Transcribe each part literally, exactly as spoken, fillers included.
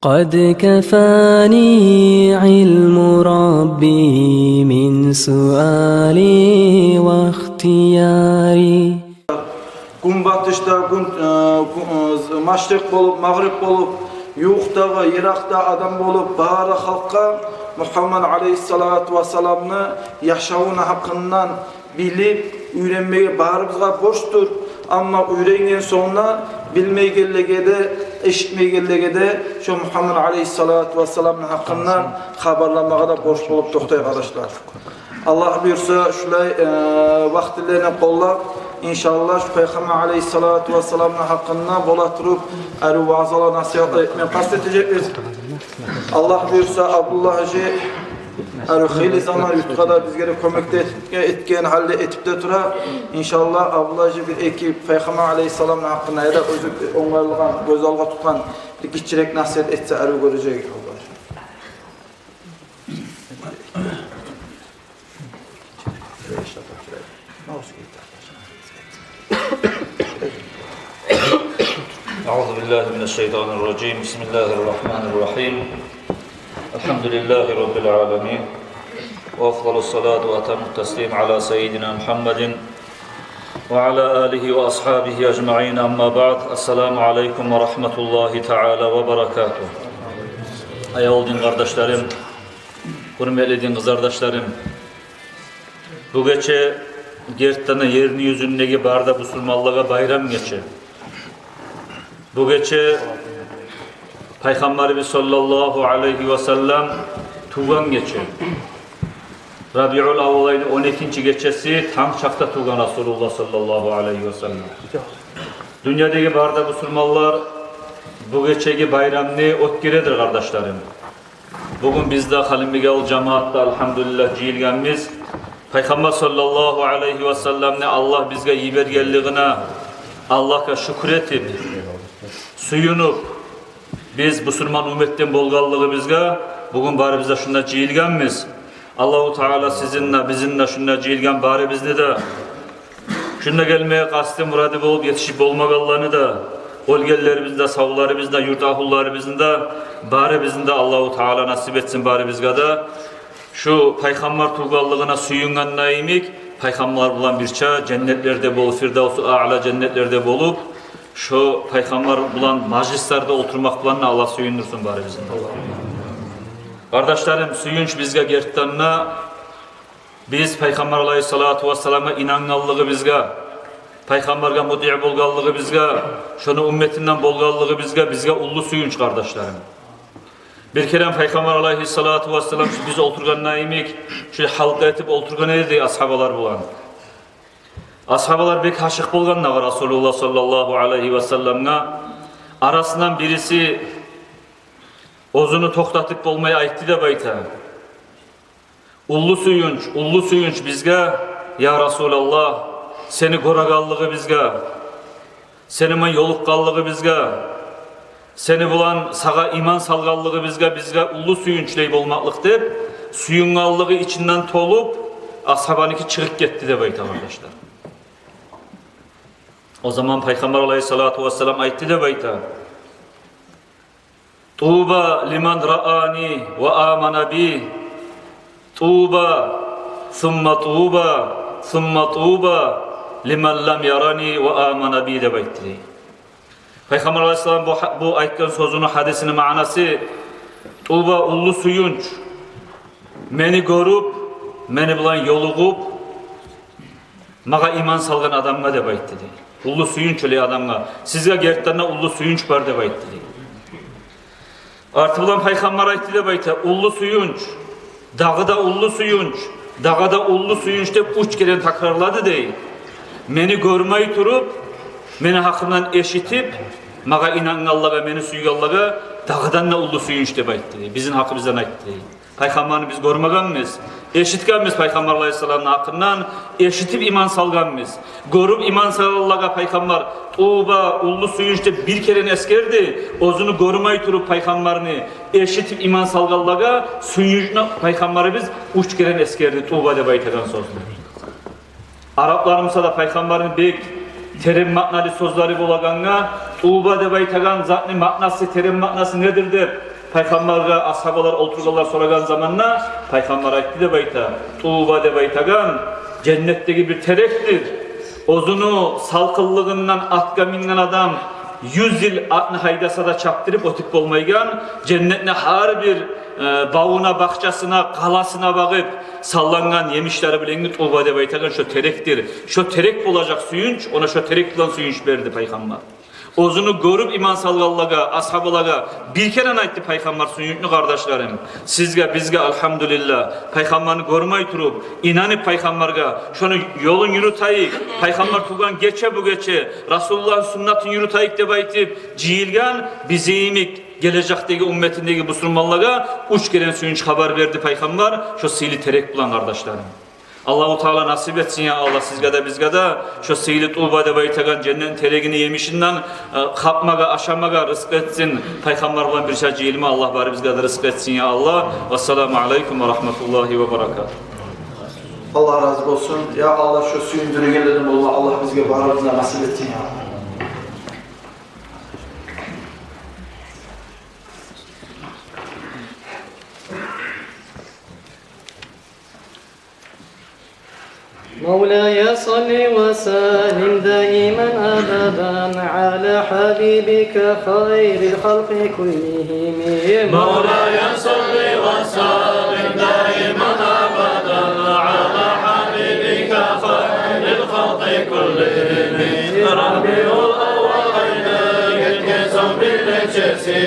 قد كفاني علم ربي من سؤالي واختياري. Гюнбатышда, гюн, э, гю-, э, машрикъ болуп, магъриб болуп, ювукъдагъы, йыракъда адам болуп, бары халкъгъа Мугьаммад алейгьиссалату вассаламны яшавуну гьакъындан билип, уьйренмеге барыбызгъа борчдур. Амма уьйренген сонг да билмейгенлеге де, эшитмейгенлеге де шо Мугьаммад алейгьиссалату вассаламны гьакъындан хабарламагъа да борч болуп токътай, къардашлар. Аллагь буюрса, шулай, э, вакътилени къоллап, иншаллагь, шу Пайхаммар алейгьиссалату вассаламны гьакъында бола туруп, арив ваъзалар, насигьатлар этме къаст этежекбиз. Аллагь буюрса, Абдуллагь гьажи арив хыйлы заман юртгъа да бизге де кёмек де этген, гьали де этип де тура. Иншаллагь, Абдуллагь гьажи бир-эки Пайхаммар алейгьиссаламны гьакъында яда оьзю онгайлыгъан, гёз алгъа тутгъан бир гиччирек насигьат этсе, арив гёрежек, Абдуллагь гьажи. أعوذ بالله من الشيطان الرجيم. بسم الله الرحمن الرحيم. الحمد لله رب العالمين. وأفضل الصلاة وأتم التسليم على سيدنا محمد وعلى آله وأصحابه أجمعين. أما بعد. السلام عليكم ورحمة الله تعالى وبركاته. Аявлу дин къардашларым, гьюрметли дин къызардашларым, бу гече гертиден ерни юзюндеги бары да бусурманлагъа байрам гече. Бу гече Пайхаммарыбыз саллаллагьу алайгьи васаллам тувгъан гече. Рабиул аввал айны он экинчи гечеси, танг чакъда тувгъан Расулуллагь саллаллагьу алайгьи васаллам. Дюньядагъы бары да бусурманлар бу гечеги байрамны оьтгередир, къардашларым. Бугюн биз де, Халимбекавул жамаат да, альгьамдулиллагь, жыйылгъанбыз. Пайхаммар саллаллагьу алайгьи васалламны Аллагь бизге йибергенлигине Аллагьгъа шюкюр этип, сююнюп, биз бусурман умметден болгъанлыгъыбызгъа бугюн барыбыз да шунда жыйылгъанбыз. Аллагьу Таала сизин де, бизин де, шунда жыйылгъан барыбызны да, шунда гелмеге къасты, мурады болуп етишип болмагъанланы да, оьлгенлерибизни де, савларыбызны да, юрт агьлюлерибизни де, барыбызны да Аллагьу Таала насип этсин барыбызгъа да. Шу Пайхаммар тувгъанлыгъына сююнген йимик, Пайхаммар булан бирче женнетлерде болуп, Фирдавсу Аъла женнетлерде болуп, шу Пайхаммар булан мажлислерде олтурмакъ булан да Аллагь сююндюрсюн барыбызны. Къардашларым, сююнч бизге гертиден де, биз Пайхаммар алайгьиссалату вассаламгъа инангъанлыгъыбызгъа, Пайхаммаргъа мутиъ болгъанлыгъыбызгъа, шону умметинден болгъанлыгъыбызгъа бизге уллу сююнч, къардашларым. Бир керен Пайхаммар алайгьиссалату вассалам шу биз олтургъан йимик, шу гьалкъа этип олтургъан эди асгьабалар булан. Асгьабалар бек ашыкъ болгъан дагъы Расулуллагь саллаллагьу алайгьи васалламгъа. Арасындан бириси оьзюн токътатып болмай айтды деп айта: «Уллу сююнч, уллу сююнч бизге, я Расулаллагь, сени гёрегенлигибизге, сени булан ёлукъгъанлыгъыбызгъа, сени булан, сагъа иман салгъанлыгъыбызгъа бизге уллу сююнч дей болмакълыкъ», — деп, сююнгенлиги ичинден толуп, асгьабаныки чыгъып гетди деп айта, къардашлар. О заман Пайхаммар алайгьиссалату вассалам айтды деп айта: «Туба лиман раани ва амана би. Туба, сумма туба, сумма туба лиман лам ярани ва амана би», — деп айтды дей. Пайхаммар алайгьиссалам бу, бу айтгъан сёзюню, гьадисини маънасы: «Туба, уллу сююнч, мени гёрюп, мени булан ёлугъуп, магъа иман салгъан адамгъа», — деп айтды дей. «Уллу сююнч олай адамгъа, сизге гертиден де уллу сююнч бар», — деп айтды дей. Арты булан Пайхаммар айтды деп айта: «Уллу сююнч, дагъы да уллу сююнч, дагъы да уллу сююнч», — деп уьч керен такрарлады дей. «Мени гёрмей туруп, мени гьакъымдан эшитип, магъа инангъанлагъа, мени сюйгенлеге дагъыдан да уллу сююнч», — деп айтды дей. Бизин гьакъыбыздан айтды дей. Пайхаммарны биз гёрмегенбиз, эшитгенбиз Пайхаммар алайгьиссаламны гьакъындан, эшитип иман салгъанбыз. Гёрюп иман салгъанлагъа Пайхаммар «Туба, уллу сююнч» деп бир керен эсгерди. Оьзюню гёрмей туруп Пайхаммарны, эшитип иман салгъанлагъа сююнчню Пайхаммарыбыз уьч керен эсгерди «Туба» деп айтагъан сёзню. Арапланы буса да Пайхаммарны бек терен маъналы сёзлери болагъангъа, «Туба» деп айтагъан затны маънасы, терен маънасы недир деп, Пайхаммаргъа асгьабалар олтургъанлар, сорагъан заманда, Пайхаммар айтды деп айта: «Туба деп айтагъан женнетдеги бир терекдир. Оьзюню салкъынлыгъындан атгъа минген адам юз йыл атны гьайдаса да чапдырып оьтюп болмайгъан, женнетни гьар бир, э, бавуна, бахчасына, къаласына багъып саллангъан емишлери булангъы туба деп айтагъан шо терекдир. Шо терек болажакъ сююнч, она шо терек булан сююнч бер», — деди Пайхаммар. Оьзюню гёрюп иман салгъанлагъа, асгьабалагъа бир керен айтды Пайхаммар сююнчню, къардашларым. Сизге, бизге, альгьамдулиллагь, Пайхаммарны гёрмей туруп, инанып Пайхаммаргъа, шону ёлун юрютейик. Пайхаммар тувгъан гече бу гече, Расулуллагьны суннатын юрютейик деп айтып жыйылгъан бизин йимик гележекдеги умметиндеги бусурманлагъа уьч керен сююнч хабар берди Пайхаммар шо сыйлы терек булан, къардашларым. Аллагьу Таала насип этсин, я Аллагь, сизге де, бизге де шо сыйлы туба деп айтагъан женнет терегини емишинден, э, къапмагъа, ашамагъа рызкъы этсин. Пайхаммар булан бирче жыйылма Аллагь барыбызгъа да рызкъы этсин, я Аллагь. Вассаламу алейкум ва рагьматуллагьи ва баракатугь. Аллагь рази болсун. Я Аллагь, шо сююндюрюгенлерден болма Аллагь бизге барыбызгъа насип этсин, я Аллагь. مولاي صل وسلم دائما أبدا على حبيبك خير الخلق كلهم. مولاي صل وسلم دائما أبدا على حبيبك خير الخلق كلهم. Рабиул аввал айны гетген сонг бир нечеси,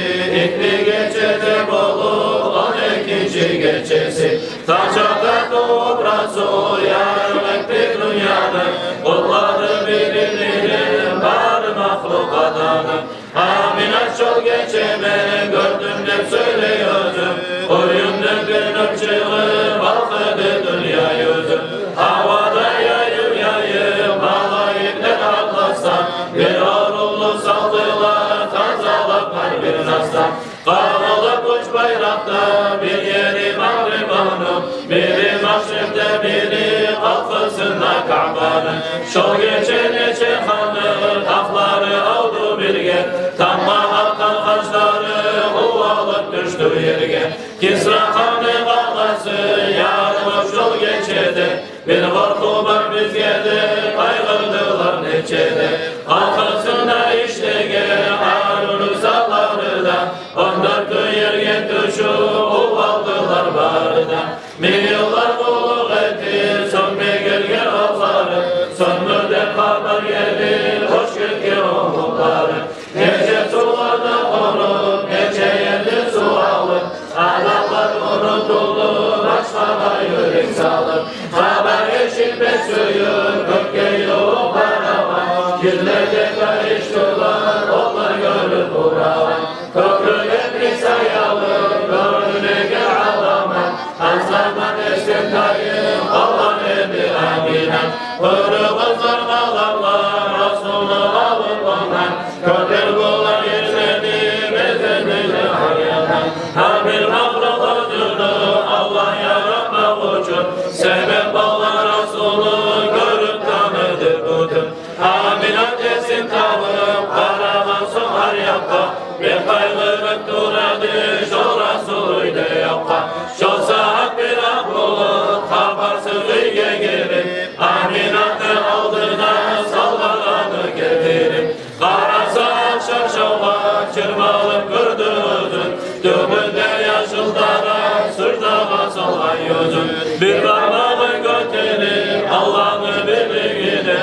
итни гече де болуп он экинчи гечеси. Тажда тувуп Расул ярыкъ этди дюньяны, къутлады бир-бирлерин бары махлукъат аны. Аминат шол гече мен гёрдюм деп сёйлей оьзю, уьюнден бир нюр чыгъып балкъыды дюнья юзю. Гьавада яйыв яйып малайиклер атласа, бир орунлукъ салдылар тазалап гьар бир насдан. Къагъылып уьч байракъ да, бир ери магъриб ону, бири машрикъда, бири къалкъысында Каъбаны. Шол гече нече ханны тахтлары авду бирге, тамгъа акъгъан къашлары увалып тюшдю ерге. Кисра ханны къаласы ярылып шол гечеде, бир къоркъув бар бизге де, къайгъырдылар нече де. Къалкъысында ишлеген Гьарун усалары да, он дёртю ерге тюшюп увалдылар бары да. Минг йыллар къуллукъ этди сонг бегерген отлары, сёндю деп хабар гелди оьшгетген огъунлары. Нече сувларда къонуп, нече ерде сув алып, адамлар унутулду башгъагъа юрек салып. Хабар эшитме сююп, кёкге ювукъ къарагъан, йыллар деп къарышдылар, олар гёрюп урагъан. Кёкрегинде саялы гёрюнеген аламат, аз заман эсден тайып къалгъан эди Аминат. Къуру къызлар къаламлар Расулну алып ондан, кёклер булан ерлени безедилер гьар яндан. Гьар бир махлукъ оьзюню Аллагь яратмакъ учун себеп болгъан Расулну гёрюп таныды бютюн. Аминат эсин табып къарагъан сонг гьар якъгъа, бек къайгъырып турады шо Расул уьйде ёкъгъа. Шо сагьат бир акъ булут хабарсыз уьйге гелип, Аминатны алдына салгъан аны гелтирип. Къараса, шаршавгъа чырмалып гёрдю оьзюн, тюбюнде яшыл дара суждагъа салгъан юзюн. Бир бармагъын гётерип, Аллагьны бирлигине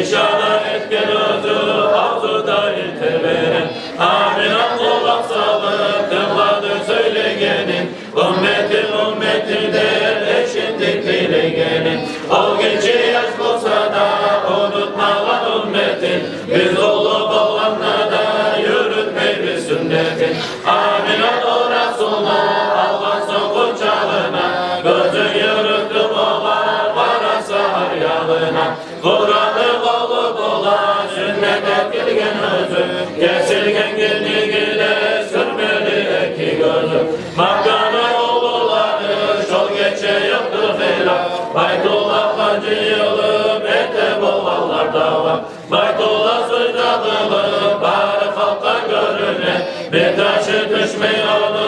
ишара этген оьзю, авзу да итеберен. Аминат къулакъ салып тынглады сёйлегенин, умметим, умметим деп эшитди тилегенин. Ол гиччи яш болса да унутмагъан умметин, биз уллу болгъанда да юрютмейбиз сюннетин. Аминат о Расулну алгъан сонг къучагъына, гёзюн юрютюп огъар къараса гьар ягъына. Къураны къолу булан сюннет этилген оьзю, кесилген гиндиги де сюрмели эки гёзю. Макканы уллулары шол гече ёкъду хилаф, Байтуллагьгъа жыйылып эте болгъанлар давлап. Байтуллагь сужда къылып бары халкъгъа гёрюне, бир ташы тюшмей ону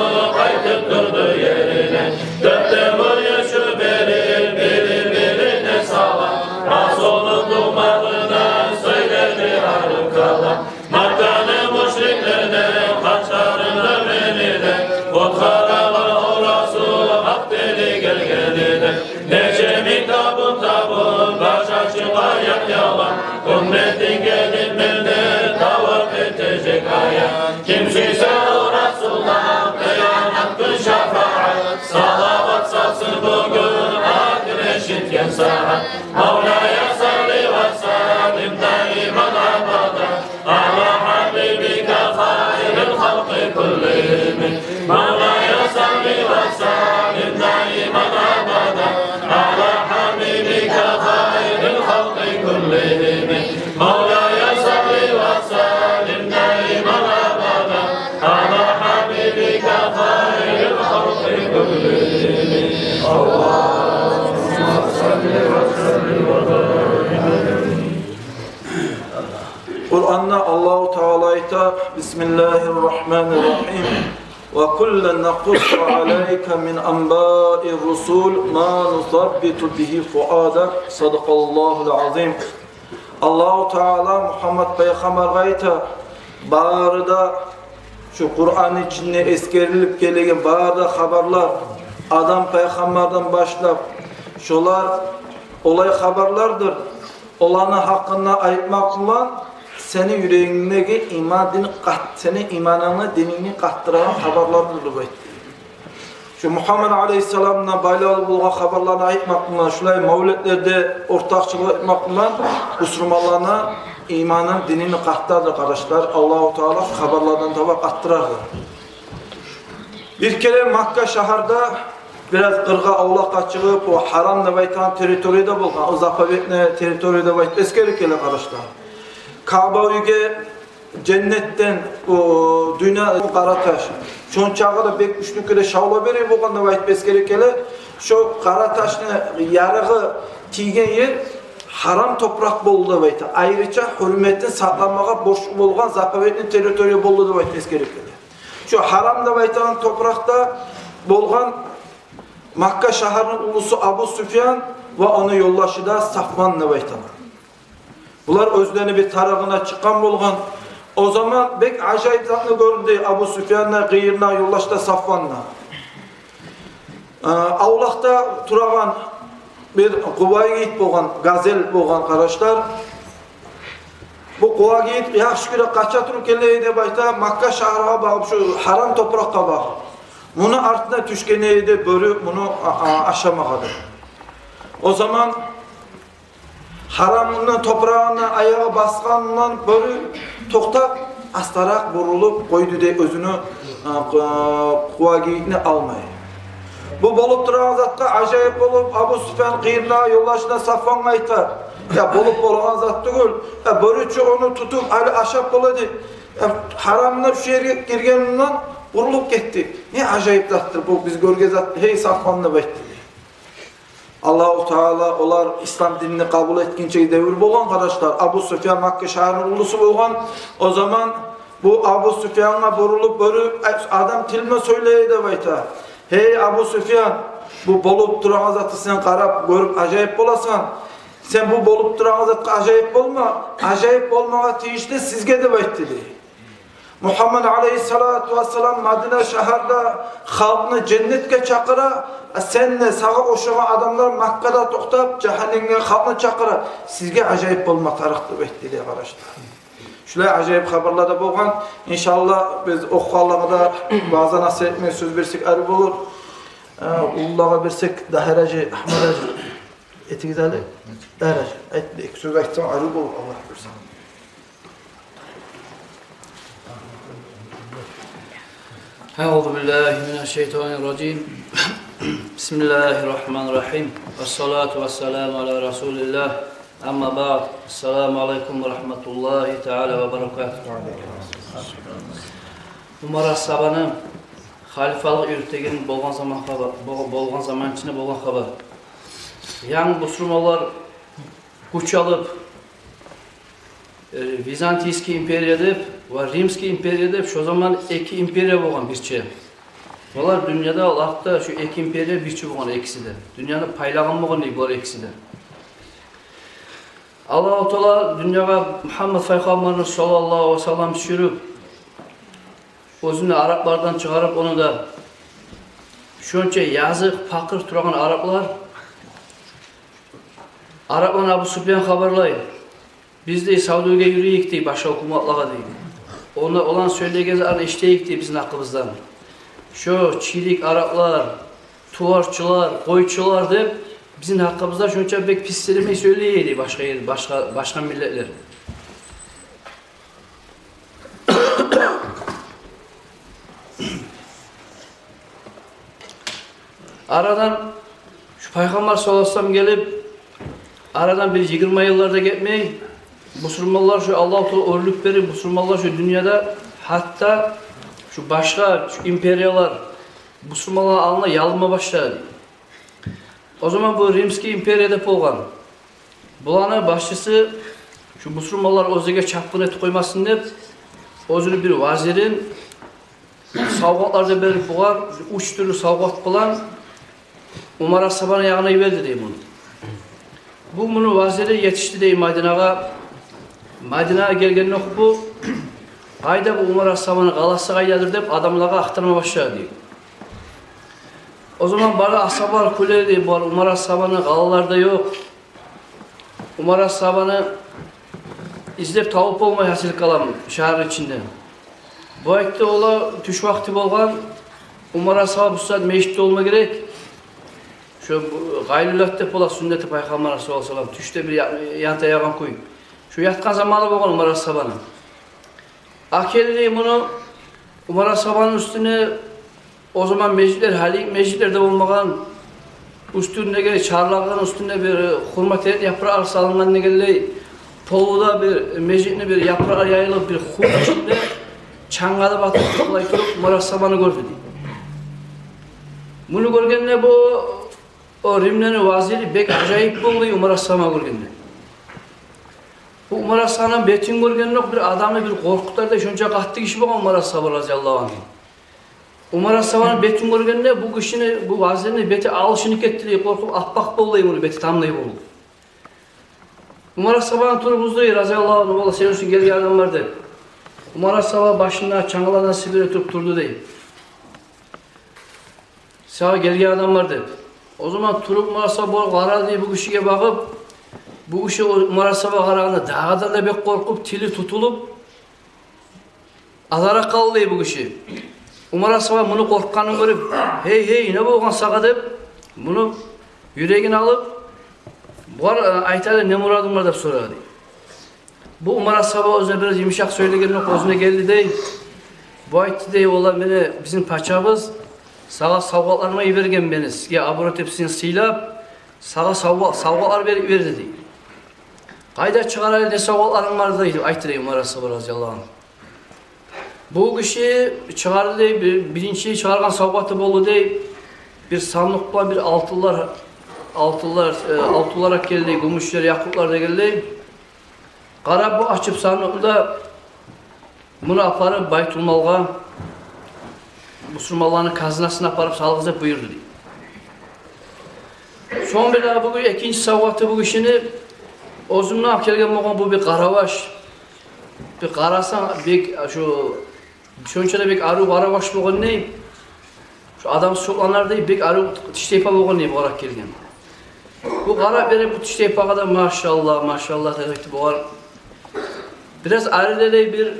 Къуранда Аллагьу Таала айта: «Бисмиллагьи ррагьмани ррагьим. Ва куллан накъуссу алайка мин анбаи ррусули ма нусаббиту бигьи фуадак». Садакъаллагьул азим. Аллагьу Таала Мугьаммад пайхаммаргъа айта: бары да шу Къуран ичинде эсгерилип гелеген бары да хабарлар, Адам пайхаммардан башлап, шолар олай хабарлардыр. Оланы гьакъында айтмакъ булан сени юрегингдеги иман дин къат-, сени иманынгны, динингни къатдырагъан хабарлардыр деп айтды. Шу Мугьаммад алейгьиссаламдан байлавлу болгъан хабарланы айтмакъ булан, шулай мавлетлерде ортакъчылыкъ этмакъ булан бусурманланы иманын, динин къатдырадыр, къардашлар. Аллагьу Таала хабарлардан таба къатдырадыр. Бир керен Макка шагьарда бираз къыргъа, авлакъгъа чыгъып, о гьарам деп айтагъан территорияда болгъан, о заповедный территория деп айтып эсгерип геле, къардашлар. Каъба уьйге женнетден, о, дюнья къара таш. Шончакъы да бек гючлю кюйде шавла бере болгъан деп айтып эсгерип геле. Шо къара ташны ярыгъы тийген ер гьарам топуракъ болду деп айта. Айрыча гьюрметин сакъламагъа борчлу болгъан заповедный территория болду деп айтып эсгерип геле. Шо гьарам деп айтагъан топуракъда болгъан Макка шагьарны уллусу Абу Суфьян ва ону ёлдашы да Сафван деп айтагъан. Булар оьзлени бир тарыгъына чыкъгъан болгъан. О заман бек ажайып затны гёрдю Абу Суфьян да, къыйырына ёлдаш да Сафван да. Э, авлакъда турагъан бир къувагийит болгъан, газель болгъан, къардашлар. Бу къувагийит яхшы кюйде къача туруп геле эди деп айта, Макка шагьаргъа багъып, шу гьарам топуракъгъа багъып. Муну артына тюшген эди бёрю муну а-, а-, ашамагъа деп. О заман гьарамны топурагъына аягъы басгъандан бёрю токътап, астаракъ бурулуп къойду дей оьзюню, а, къу-, къувагийитни алмай. Бу болуп турагъан затгъа ажайып болуп, Абу Суфьян къыйырына ёлдашына Сафвангъа айта: «Я, болуп болагъан зат тюгюл. Я, бёрю чю ону тутуп, гьали ашап бола эди. Я, гьарамны шу ерге гиргенинден бурулуп гетди. Не ажайып затдыр бу, биз гёрген зат, гьей Сафван», — деп айтды. Аллагьу Таала олар ислам динни къабул этгинчеги девюр болгъан, къардашлар. Абу Суфьян Макка шагьарны уллусу болгъан. О заман бу Абу Суфьянгъа бурулуп, бёрю, адам тил булан сёйлей деп айта: «Гьей, Абу Суфьян, бу болуп турагъан затны сен къарап, гёрюп ажайып боласан. Сен бу болуп турагъан затгъа ажайып болма. Ажайып болмагъа тийишли сизге», — деп айтды дей. Мугьаммад алейгьиссалату вассалам Мадина шагьарда халкъны женнетге чакъыра, а сен де, сагъа ошагъан адамлар Маккада токътап, жагьаннемге халкъны чакъыра. Сизге ажайып болма тарыкъ деп айтды дей, къардашлар. Шулай ажайып хабарлар да болгъан. Иншаллагь, биз охугъанлагъа да ваъза насигьат этме сёз берсек, арив болур. Э, уллулагъа берсек, Дагьир гьажи, Агьмат гьажи, этигиз гьали. Дагьир гьажи, айт, эки сёз айтсанг, арив болур, Аллагь буюрса. أعوذ بالله من الشيطان الرجيم. بسم الله الرحمن الرحيم. والصلاة والسلام على رسول الله. أما بعد. السلام عليكم ورحمة الله تعالى وبركاته. Умар асгьабаны халифалыкъ юрютеген болгъан заман хабар, бол-, болгъан заман ичинде болгъан хабар. Янгы бусурманлар гюч алып, э, Византийский империя деп ва Римский империя деп, шо заман эки империя болгъан бирче. Олар дюньяда, лап да шу эки империя бирче болгъан экиси де. Дюньяны пайлагъан болгъан дей булар экиси де. Аллагьу Таала дюньягъа Мугьаммад пайхаммарны саллаллагьу алайгьи ва саллам тюшюрюп, оьзюн араплардан чыгъарып, ону да шонча языкъ, пакъыр турагъан араплар, арапланы Абу Суфьян хабарлай: «Биз, — дей, — савдюгерге юрюйюк, — дей, — башгъа гьукуматлагъа, — дей. — Онда оланы сёйлегенлерин эшитейик, — дей, — бизин гьакъыбыздан. Шо чирик араплар, туварчылар, къойчулар деп, бизин гьакъыбызда шонча бек пис сёйлемей сёйлей, — дей, — башгъа ер, башгъа, башгъа миллетлер». Арадан шу пайхаммар саллаллагьу алайгьи ва саллам гелип, арадан бир йигирма йыллар да гетмей, бусурманлар шу, Аллагьу Таала оьрлюк берип, бусурманлар шу дюньяда, гьатта шу башгъа шу империялар, бусурманланы алдына ялынма башлады. О заман бу Римский империя деп болгъан. Буланы башчысы, шу бусурманлар оьзлеге чапгъын этип къоймасын деп, оьзюню бир вазирин савгъатлар да берип, бугъар уьч тюрлю савгъат булан Умар асгьабаны ягъына йиберди дей муну. Бу муну вазири етишди дей Мадинагъа. Мадинагъа гелгенде бу, къайда бу Умар асгьабаны къаласы къайдадыр деп, адамлагъа ахтарма башлады дей. О заман бары асгьабалар кюледи дей, булар Умар асгьабаны къалаларда ёкъ. Умар асгьабаны излеп табып болмай, гьасили калам, шагьар ичинде. Бу айтды, ола тюш вакъти болгъан, Умар асгьаба бу сагьат межитде болма герек. Шо бу къайлулат деп бола, сюннети Пайхаммар саллаллагьу алайгьи ва саллам, тюшде бир я-, янта ягъан кюй. Шо ятгъан заманы болгъан Умар асгьабаны. Акелди муну Умар асгьабаны уьстюне. О заман межитлер, гьали межитлер де болмагъан, уьстюндеги чарлагъын уьстюнде бир хурма терек япыракълар салынгъан дегенлей, полу да бир межитни бир япыракълар яйылып, бир хум ичинде чангалы батып, булай туруп Умар асгьабаны гёрдю дей. Муну гёргенде бу, о Римлени вазири бек ажайып болду Умар асгьабаны гёргенде. Бу Умар асгьабаны бетин гёргенде бир адамны бир къоркъутардай, шонча къатты гиши болгъан Умар асгьаба разияллагьу ангьу. Умар асгьабаны бетин гёргенде бу гишини, бу вазирни бети алышынып гетди дей, къоркъуп аппакъ болду дей, муну бети тамдай болду. Умар асгьабаны тургъузду дей, разияллагьу ангьу, валлагь, сени учун гелген адам бар деп. Умар асгьаба башын чангалардан сибире туруп турду дей, сагъа гелген адам бар деп. О заман туруп Умар асгьаба къарады дей бу гишиге багъып. Бу гиши о Умар асгьабагъа къарагъанда дагъы да бек къоркъуп, тили тутулуп, азаракъ къалды дей бу гиши. Умар асгьаба муну къоркъгъанын гёрюп: «Гьей, гьей, не болгъан сагъа?» — деп, муну юрегин алып, бугъар, э, «Айт гьали, не мурадынг бар?» — деп сорады. Бу Умар асгьаба оьзюне бираз йымышакъ сёйлегенде, оьзюне гелди дей. Бу айтды дей: «Валлагь, мени бизин пачабыз сагъа савгъатлар йиберген, мени сизге абур этип, сизин сыйлап, сагъа савгъа-, савгъатлар берип йиберди», — дей. «Къайда, чыгъар гьали, не савгъатларынг бар?» — дей, айтды дей Умар асгьаба разияллагьу ангьу. Бу гиши чыгъарды дей, бир-, биринчи чыгъаргъан савгъаты болду дей, бир сандыкъ булан бир алтынлар, алтынлар, э, алтынлар алып гелди дей, гюмюшлер, якъутлар дегенлей. Къарап бу, ачып сандыкъны да, муну апарып Байтулмалгъа, бусурманланы казнасына апарып салыгъыз деп буюрду дей. Сонг бир дагъы бу экинчи савгъаты бу гишини, оьзю булан алып гелген болгъан бу бир къараваш. Бир къарасанг, бек, шу, шонча да бек арив къараваш болгъан дей. Шу адам сукъланар дей, бек арив тиштайпа болгъан дей бугъар алып гелген. Бу къарап берип, бу тиштайпагъа да машаллагь, машаллагь деп айтды бугъар. Бираз ариде дей бир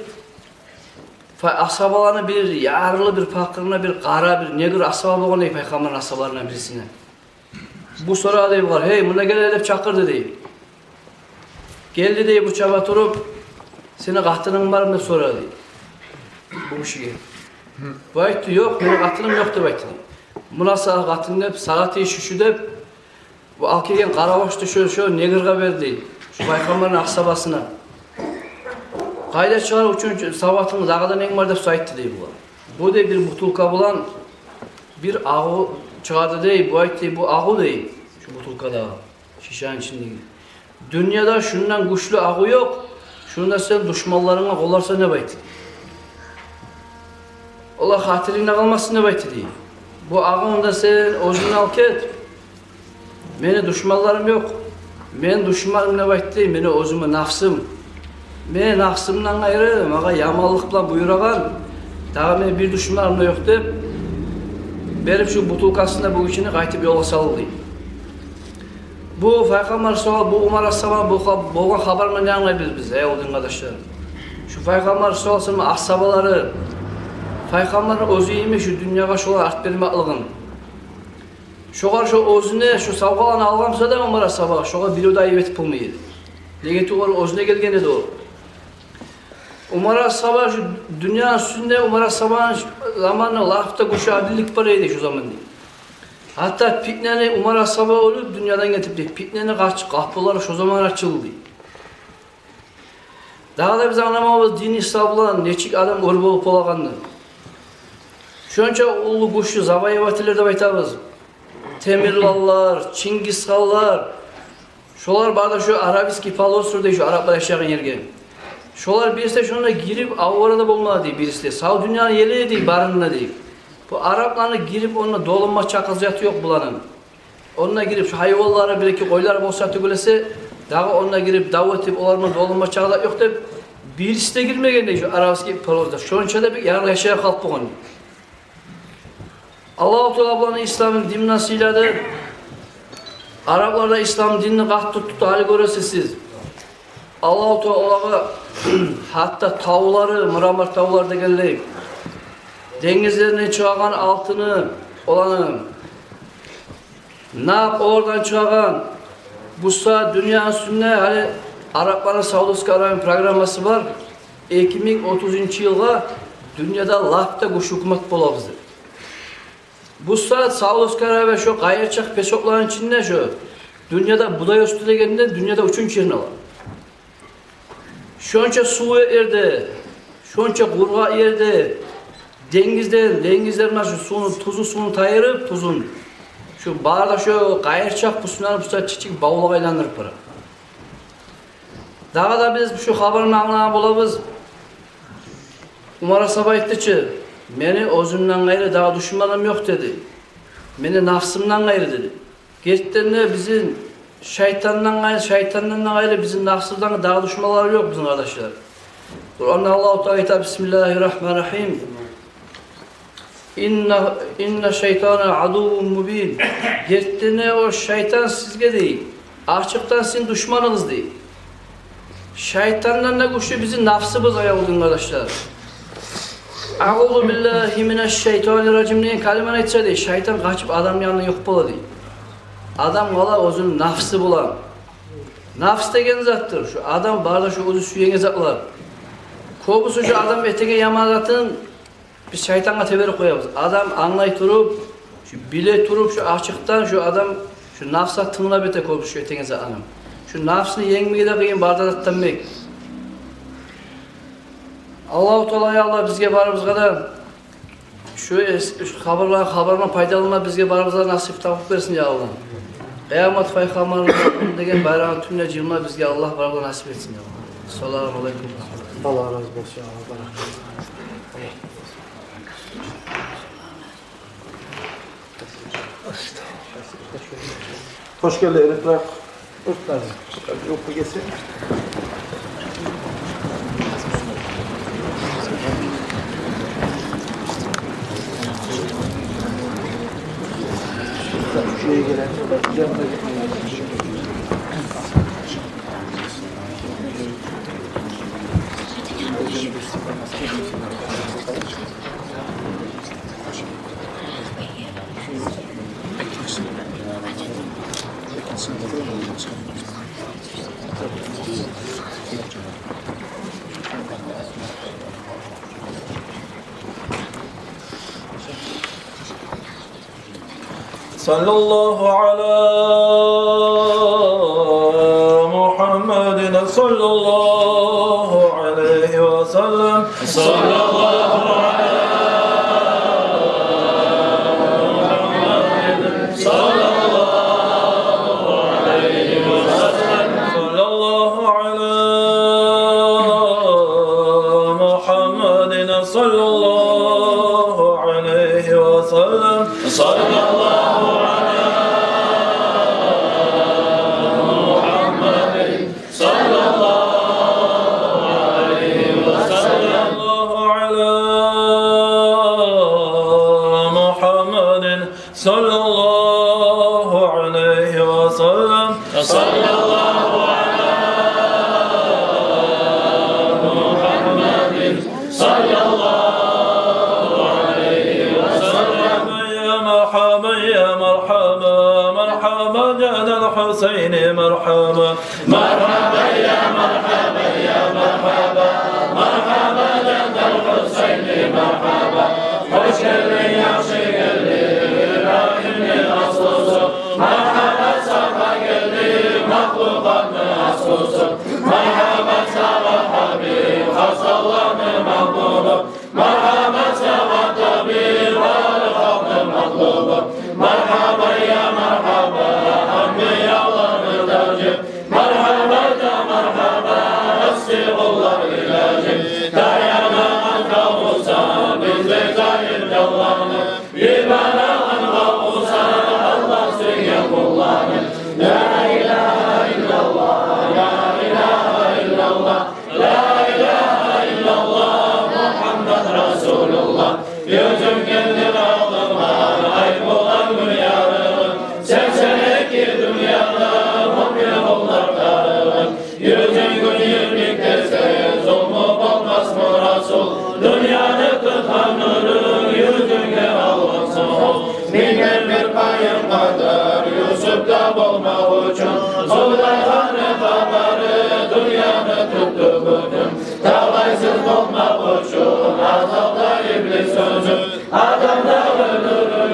фа-, асгьабаланы бир ярлы, бир пакъырына бир къара, бир негр асгьаба болгъан дей Пайхаммарны асгьабаларындан бирисине. Бу сорады дей бугъар: «Гьей, мунда гел», — деп чакъырды дей. Гелди дей бу чаба туруп: «Сени къатынынг бармы?» — деп сорады дей бу гишиге. Бу айтды: «Ёкъ, мени къатыным ёкъ», — деп айтды дей. «Муна сагъа къатын деп, сагъа тийишли шу», — деп, бу алып гелген къаравашны шо, шо негрге берди дей, шо Пайхаммарны асгьабасына. «Къайда, чыгъар уьчюнчю савгъатынгны, дагъы да ненг бар?» — деп сайтды дей бугъар. Бу дей бир бутылка булан бир агъу чыгъарды дей. Бу айтды дей: «Бу агъу, — дей, — шу бутылкадагъы, шишаны ичиндеги. Дюньяда шундан гючлю агъу ёкъ. Шуну да сен душманларынга къолларсан деп айтды. Олар хатирингде къалмасын деп айтды дей. Бу агъуну да сен оьзюнг алып гет. Мени душманларым ёкъ. Мени душманым деп айтды дей, мени оьзюмню нафсым. Мени нафсымдан къайры магъа яманлыкъ булан буюрагъан дагъы мени бир душманым да ёкъ», — деп берип, шу бутылкасын да бу гишини, къайтып ёлгъа салды дей. Бу Пайхаммар салла-, бу Умар асгьабаны бу ха-, болгъан хабарындан не англайбыз биз, эй, о дин къардашлар? Шу Пайхаммар саллаллагьу алайгьи ва саллам асгьабалары Пайхаммарны оьзю йимик шу дюньягъа шолар арт бермеклигин. Шогъар шо оьзюне шо савгъаланы алгъан буса да Умар асгьаба, шогъар бирев де айып этип болмай эди. Неге тюгюл, оьзюне гелген эди о. Умар асгьаба шу дюньяны уьстюнде, Умар асгьабаны заманында лап да гючлю адиллик бар эди шу заманда. Гьатта питнени, Умар асгьаба оьлюп, дюньядан гетип дей, питнени къач-, къапулары шо заман ачылды. Дагъы да биз англамагъыбыз дин ислам булан нечик адам оьр болуп болагъанны. Шонча уллу гючлю завоевательлер деп айтабыз. Темирланлар, Чингисханлар. Шолар бары да шо Аравийский полуостров дей, шо араплар яшайгъан ерге. Шолар бириси де шонда гирип, авара да болмады дей бириси де. Сав дюньяны ели дей, барында дей. Бу арапланы гирип, онда доланма чакъы зат ёкъ буланы. Онда гирип, шо гьайванлары, бир-эки къойлары болса тюгюл эсе, дагъы онда гирип, дав этип, олар булан доланма чакъы зат ёкъ деп, бириси де гирмеген дей шо Аравийский полуостров. Шонча да бир ярлы яшайгъан халкъ болгъан. Аллагьу Таала буланы ислам динни сыйлады. Араплар да ислам динни къатты тутду, гьали гёресиз сиз. Аллагьу Таала олагъа гьатта тавлары, мрамор тавлар дегенлей, денгизлерден чыгъагъан алтыны, оланы, нап олардан чыгъагъан, бу сагьат дюньяны уьстюнде гьали арапланы Саудовская Аравияны программасы бар. Эки минг отузунчу йылгъа дюньяда лап да гючлю гьукумат болабыз деп. Бу сагьат Саудовская Аравия шо къайырчакъ песокланы ичинде, шо дюньяда будай оьсдюрегенде дюньяда уьчюнчю ерни ала. Шонча сувлу ерде, шонча къургъакъ ерде, денгизден, денгизден муна шу сувну, тузлу сувну тайдырып, тузун, шу бары да шо къайырчакъ пустыняны бу сагьат чичик бавлагъа айландырып бара. Дагъы да биз шу хабарны англагъан болабыз. Умар асгьаба айтды чы: «Мени оьзюмден къайры дагъы душманым ёкъ», — деди. «Мени нафсымдан къайры», — деди. Гертиден де, бизин шайтандан къайры, шайтандан да къайры бизин нафсыбыздан дагъы душманлар ёкъ бизин, къардашлар. Къуранда Аллагьу Таала айта: «Бисмиллагьи ррагьмани ррагьим. Инна, инна шайтана адуввун мубин». Гертиден де, о шайтан сизге дей, ачыкъдан сизин душманыгъыз дей. Шайтандан да гючлю бизин нафсыбыз, аявлу дин къардашлар. «Агъузу биллагьи минаш шайтанир ражим» деген калиманы айтса дей, шайтан къачып адамны янындан ёкъ бола дей. Адам къала оьзюню нафсы булан. Нафс деген затдыр шу адам бары да шу оьзю сюеген затлар. Кёбюсю шу адам этеген яман затын биз шайтангъа теберип къоябыз. Адам англай туруп, шу биле туруп, шу ачыкъдан шу адам шу нафсгъа тынглап эте кёбюсю шу этеген затланы. Шу нафсны енгмеге де къыйын, бары да затдан бек. Аллагьу Таала, я Аллагь, бизге барыбызгъа да шу эс-, шу хабарлар, хабардан пайдаланма бизге барыбызгъа насип, тавпыкъ берсин, я Аллагь. Къыямат пайхаммарны деген байрамны тюбюне жыйылма бизге Аллагь барыбызгъа насип этсин, я Аллагь. Ассаламу алейкум. Аллагь рази болсун, я Аллагь. Хош гелдингиз, эртирек. Устаз, ювукъгъа гелсенг. Шугъар геле. صلى الله على محمد، صلى الله عليه وسلم. صلى الله على محمد، صلى الله عليه وسلم. صلى الله على محمد، صلى الله عليه وسلم. صلى الله على محمد، صلى الله عليه وسلم. صلى الله على محمد، صلى الله عليه وسلم. صلى الله على محمد، صلى الله عليه وسلم. يا مرحبا، يا مرحبا، مرحبا جد الحسين، مرحبا. مرحبا يا مرحبا يا مرحبا، مرحبا جد الحسين، مرحبا. Хош гелдинг, яхшы гелдинг, Ибрагьимни аслусу. Маргьаба сагъа, гелди махлукъатны аслусу. Маргьаба сагъа, гьабиб, хасаланы магьлубу. Маргьаба сагъа, табиб. болмакъ учун, Сулайханны хабары дюньяны тутду бютюн. Талайсыз болмакъ учун, азалда иблис оьзю, Адам дагъы нурун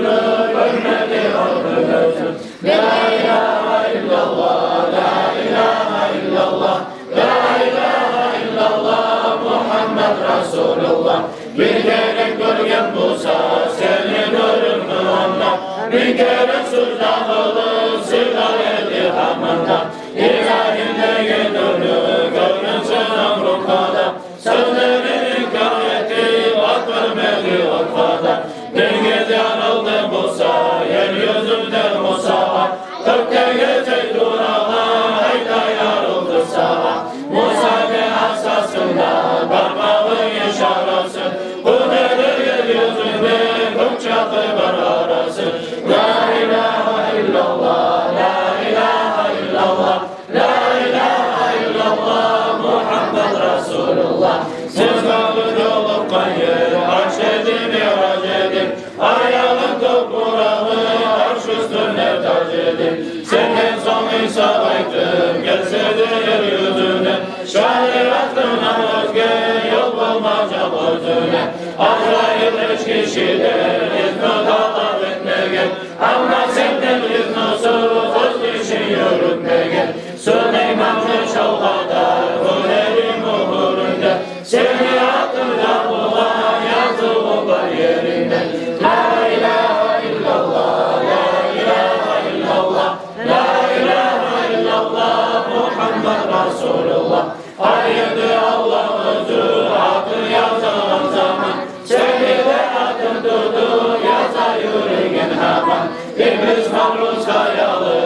гёрмеди ону гёзю. Ла илагьа иллаллагь, ла илагьа иллаллагь, ла илагьа иллаллагь, Мугьаммад расулуллагь. Бир керен гёрген буса сени нурунг, Мугьаммад, бир керен сужда къылып сыйлар эди гьаманда. Ибрагьим деген нурну гёргенсиз Намрутгъа да, сёзлерин инкар этип, атгъырмагъа отгъа да. Динге яралды Муса ер юзюнде Мусагъа, кёкде гече турагъан ай да ярылды сагъа. Муса не асасында бармагъы ишарасы, къудрети ер юзюнде кёк чакъы бар арасы. Ла илагьа иллаллагь, ла илагьа иллаллагь, ла илагьа иллаллагь, Мугьаммад расулуллагь. Сиз дагъы ёлукъгъан ер арш эди, миъраж эди, аягъынг топурагъы, арш уьстюнде таж эди. Сенден сонг Иса къайтып гелсе де ер юзюне, шариатындан оьзге ёл болмажакъ оьзюне. Азраил гьеч гишиден изну талап этмеген, амма сенден изнусуз оьз ишин юрютмеген. Сулейманны чалгъадар гёрери мюгьюрюнде, сени атынг да булан язылгъан бар еринде. Ла илагьа иллаллагь, ла илагьа иллаллагь, ла илагьа иллаллагь, Мугьаммад расулуллагь. Гьар ерде Аллагь оьзю атын язагъан заман, сени де атынг тутуп яза юрюген гьаман. Иблис Намрут саялы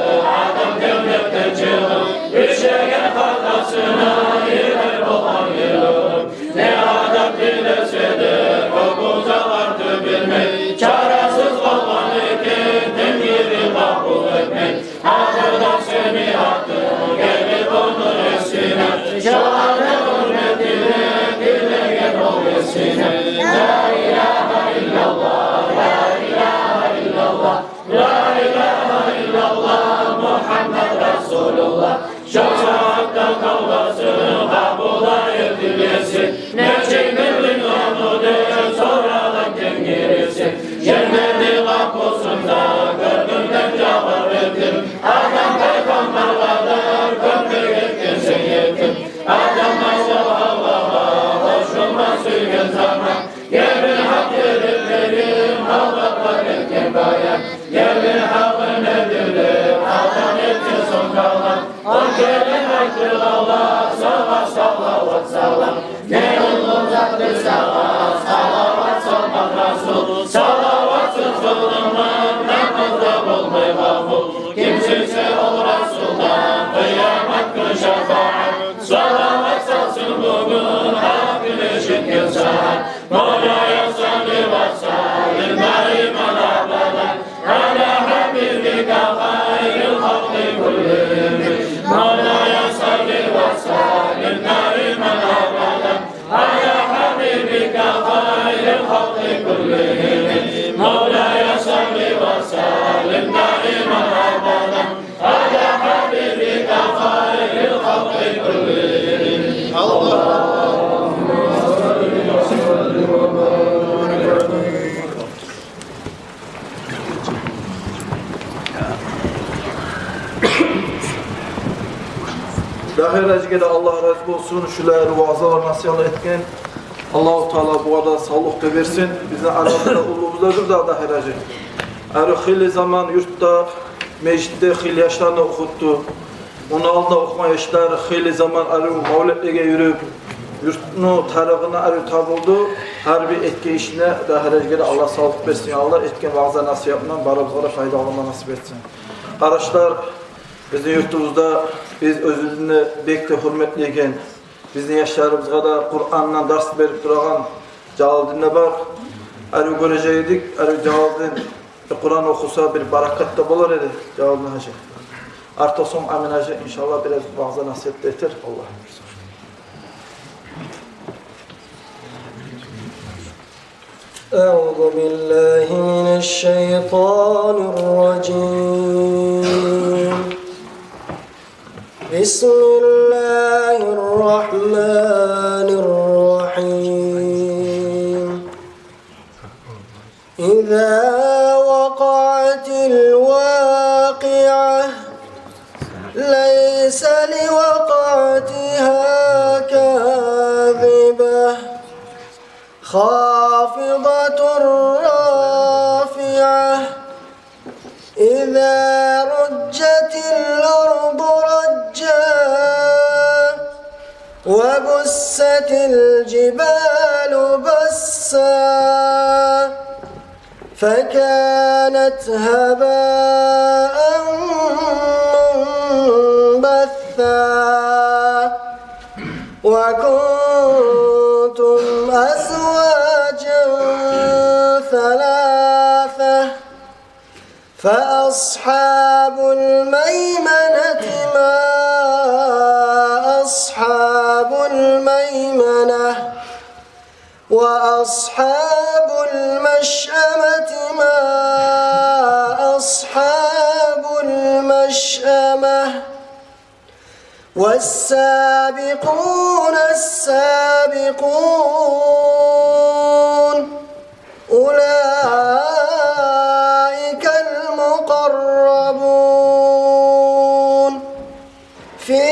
Адам женнетден чыгъып, ишлеген хатасына йылай болгъан йылып. Не адам тилесе де, кёп узагъа артып билмей, чарасыз къалгъан экен, Тенгири къабул этмей. Ахырда сени атынг гелип ону эсине, шоланы гьюрметине тилеген ол есине. Ла илагьа иллаллагь, ла илагьа иллаллагь, ла илагьа иллаллагь, Мугьаммад расулуллагь. Шо сагьатда тавбасын къабул да этди Еси. Нечик билдинг ону деп сорагъан Тенгириси. Женнетни къапусун да гёнгюмден жабып этдим. Адам пайхаммаргъа да кёмек этгенсен, етим. Адам Аллагь Аллагьгъа къошулма сюйген заман, ерни гьакъ ерин берип, Аллагьгъа этген баян. Ерни гьакъы недир деп, Адам этген сонг талап. Он керен айтды Аллагь сагъа салават салам. Не уллу затдыр сагъа салават салмакъ, Расул. Салаватсыз къылынгъан намаз да болмай къабул. Ким сюйсе ол Расулдан къыямат гюн шафаат, салават салсын бугюн, гьакъ гюн эшитген сагьат. مولاي صل وسلم دائما أبدا على حبيبك خير الخلق كلهم. مولاي صل وسلم دائما أبدا على حبيبك خير الخلق كلهم. مولاي صل وسلم دائما أبدا على حبيبك خير الخلق كلهم. اللهم صل وسلم وبارك عليه. Дагьир-гьажиге де Аллагь рази болсун, шулай ваъзалар, насигьатлар этген. Аллагьу Таала бугъар да савлукъ да берсин. Бизин арабызда уллубуз да дюр да Дагьир-гьажи. Арив хыйлы заман юртда, межитде хыйлы яшланы охутду. Ону алдында охугъан яшлар хыйлы заман арив мавлетлеге юрюп, юртну тарыгъына арив табулду. Гьар бир этген ишине Дагьир-гьажиге де Аллагь савлукъ берсин, я Аллагь, этген ваъза-насигьатындан барыбызгъа да пайда алма насип этсин. Къардашлар, бизин юртубузда биз оьзюбюзню бек де гьюрметлейген, бизин яшларыбызгъа да Къурандан дарс берип турагъан Жалалдин де бар. Арив гёрежек эдик, арив Жалалдин Къуран охуса, бир баракат да болар эди, Жалалдин гьажи. Артда сонг Амин гьажи, иншаллагь, бираз ваъза-насигьат да этер, Аллагь буюрса. أعوذ بالله من الشيطان الرجيم. بسم الله الرحمن الرحيم. إذا وقعت الواقعة. ليس لوقعتها كاذبة. خافضة رافعة. إذا رجت الأرض رجا. وبست الجبال بسا. فكانت هباء منبثا. وكنتم أزواجا ثلاثة. فأصحاب الميمنة ما أصحاب الميمنة. وأصحاب المشأمة ما أصحاب المشأمة. والسابقون السابقون أولئك المقربون في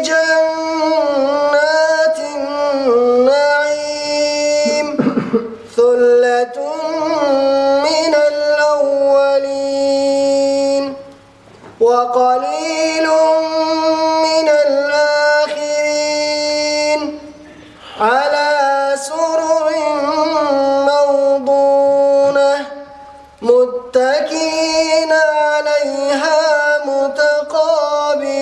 جنات النعيم. ثلة من الأولين. وقليل من الآخرين. على سرر موضونة. متكئين عليها متقابلين.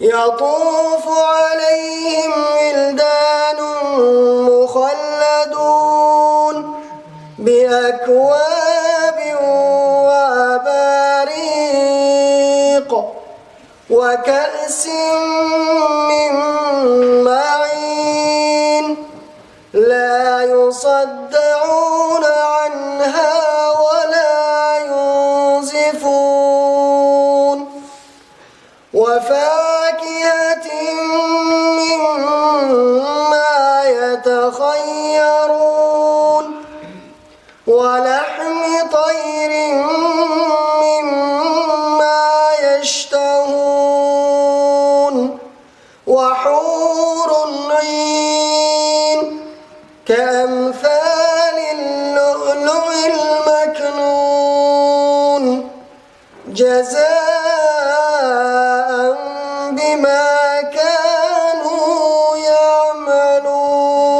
يطوف عليهم ولدان مخلدون بأكواب وأباريق وكأس من معين. لا يصدعون عنها ولا ينزفون. وفاكهة مما يتخيرون. ولحم طير مما يشتهون. وحور عين كأمثال اللؤلؤ المكنون. جزاء بما كانوا يعملون.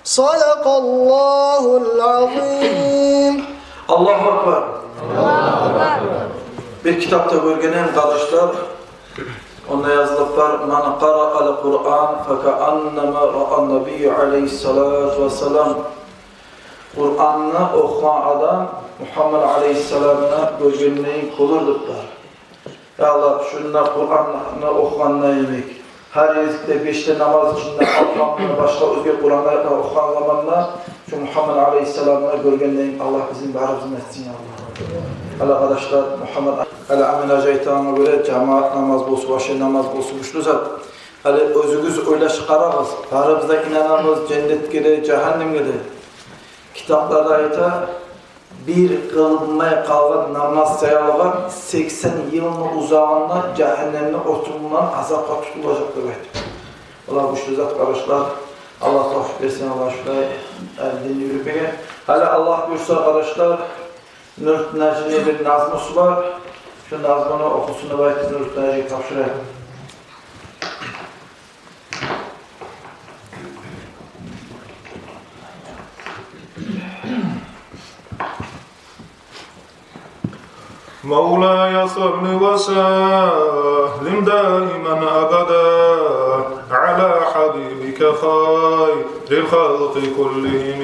صدق الله العظيم. Аллагьу акбар. Бир китапда гёргенмен, къардашлар, онда язылып бар: من قرأ القرآن فكأنما رأى النبي عليه الصلاة والسلام. Къуранны охугъан адам Мугьаммад алейгьиссаламны гёргендей болур деп бар. Я Аллагь, шунда Къуранны охугъанда йимик, гьар гезикде беш де намаз ичинде, алгьамдан башгъа оьзге Къуранны да охугъан заманда, шу Мугьаммад алейгьиссаламны гёргендей Аллагь бизин барыбызны этсин, я Аллагь. Гьали, къардашлар, Мугьаммад, гьали Амин гьажи айтагъангъа гёре, жамаат намаз болсун, башгъа намаз болсун, гючлю зат. Гьали оьзюгюз ойлашып къарагъыз, барыбыз да инанабыз женнетге де, жагьаннемге де. Китапларда айта, бир къылынмай къалгъан намаз саялы сексен йылны узагъында жагьаннемни отундан азапгъа тутулажакъ деп айтып. Аллагь гючлю зат, къардашлар. Аллагь тавфикъ берсин, Аллагь шулай, э, динни юрютмеге. Гьали Аллагь буюрса, къардашлар, Нурутдин гьажини бир назмусу бар. Шу назмуну охусун деп айтып, Нурутдин гьажиге тапшырайым. مولاي صل وسلم دائما أبدا على حبيبك خير الخلق كلهم.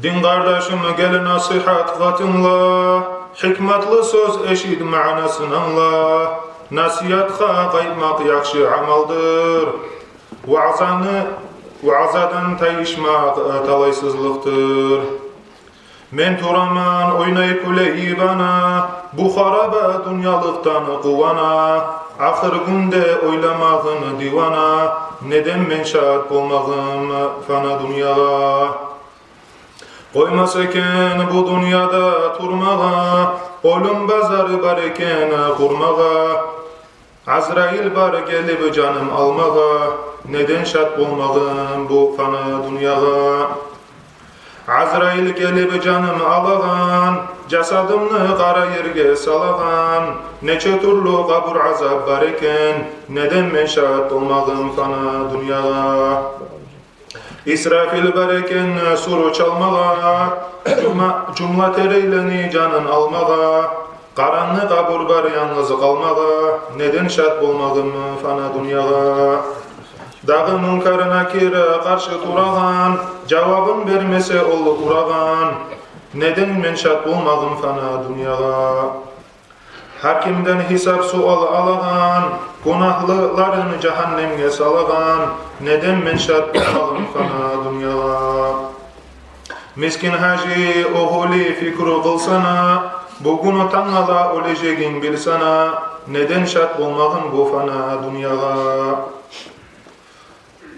Дин къардашым, гел насигьатгъа тынгла, гьикматлы сёз эшит, маънасын англа. Насигьатгъа къайтмакъ яхшы амалдыр. Ваъзаны, ваъзадан тайышмакъ, э, талайсызлыкъдыр. Мен тураман ойнай-кюлей ибана, бу хараба дюньялыкъдан къувана. Ахыр гюнде ойламагъын дивана, неден мен шат болмагъым фана дюньягъа. Къоймас экен бу дюньяда турмагъа, оьлюм базары бар экен къурмагъа. Азрайыл бар гелип жаным алмагъа, неден шат болмагъым бу фана дюньягъа. Азрайыл гелип жаным алагъан, жасадымны къара ерге салагъан. Нече тюрлю къабур азап бар экен, неден мен шат болмагъым фана дюньягъа. Исрафил бар экен сур чалмагъа, жумла, жумла тирейлени жанын алмагъа. Къарангы къабур бар янгыз къалмагъа, неден шат болмагъым фана дюньягъа. Дагъы Мункар Накир къаршы турагъан, жавабын бермесе ол урагъан. Неден мен шат болмагъым фана дюньягъа. Гьар кимден гьисап-суал алагъан, гюнагьлыларын жагьаннемге салагъан. Неден мен шат болмагъым фана дюньягъа. Мискин гьажи, огъули, пикру къылсана, бугюн-о тангала оьлежегин билсана. Неден шат болмагъым бу фана дюньягъа.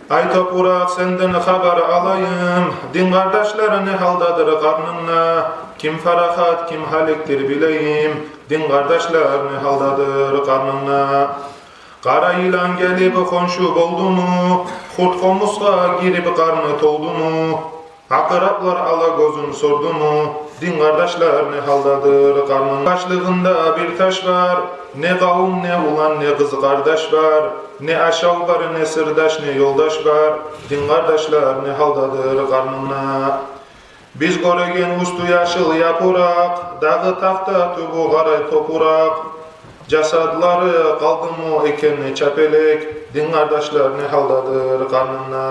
Ай топуракъ, сенден хабар алайым, дин къардашлар не гьалдадыр къарнында? Ким парахат, ким гьалекдир билейим, дин къардашлар не гьалдадыр къарнында? Къара йылан гелип хоншу болдуму? Хурт-хомусгъа гирип къарны толдуму? Акъыраплар ала гёзюн сордуму? Дин къардашлар не гьалдадыр къарнында? Башлыгъында бир таш бар, не къавум, не улан, не къыз къардаш бар, не ашав бар, не сырдаш, не ёлдаш бар. Дин къардашлар не гьалдадыр къарнында? Биз гёреген уьстю яшыл япуракъ, дагъы тахта тюбю къара топуракъ. Жасадлары къалдыму экен чапелек, дин къардашлар не гьалдадыр къарнында?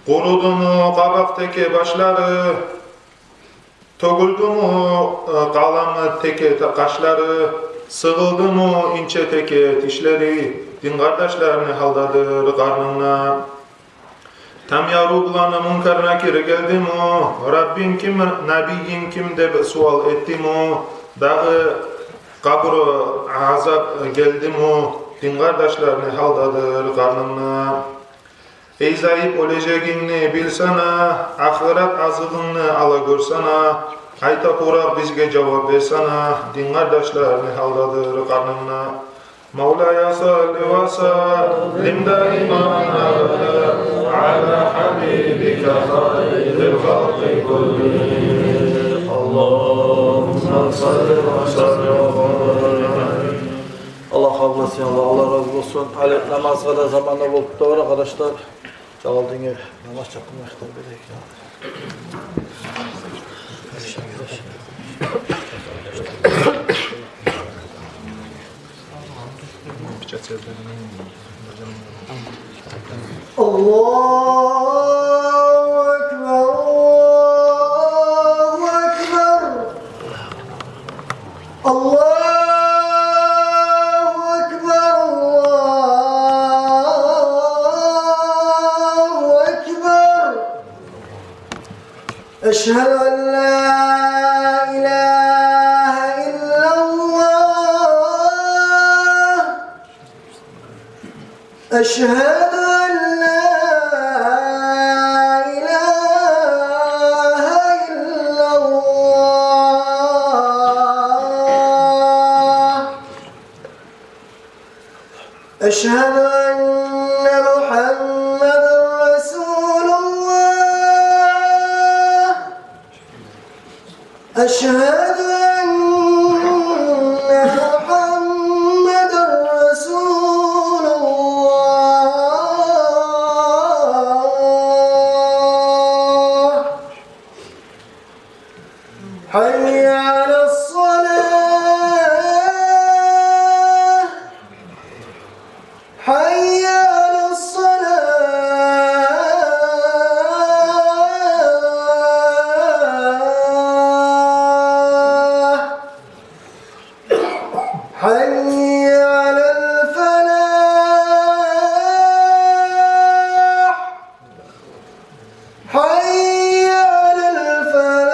Къурудуму къабакъ теке башлары, тёгюлдюмю, э, къаламы теке та-, къашлары, сыгъылдыму инче теке тишлери, дин къардашлар не гьалдадыр къарнында? Там яру буланы Мункар Накир гелдиму, Раббинг ким, набийинг ким деп суал этдиму, дагъы къабур азап гелдиму, дин къардашлар не гьалдадыр къарнында? Эй заип, оьлежегингни билсана, ахырат азыгъынгны ала гёрсана. Ай топуракъ, бизге жавап берсана, дин къардашлар не гьалдадыр къарнында? مولاي صل وسلم دائما أبدا على حبيبك خير الخلق كلهم. اللهم صل وسلم. Аллагь къабул этсин, Аллагь, Аллагь рази болсун. Гьали намазгъа да заман болуп тура, къардашлар. Жалалдинге намаз чакъырма ихтияр берейик. الله أكبر، الله أكبر، الله أكبر، الله أكبر. أشهد أن لا إله إلا الله. أشهد أن لا إله إلا الله. أشهد أن محمدا رسول الله. أشهد أن محمدا رسول الله. حي على الصلاة. حي على الصلاة. حي على الفلاح. حي على الفلاح.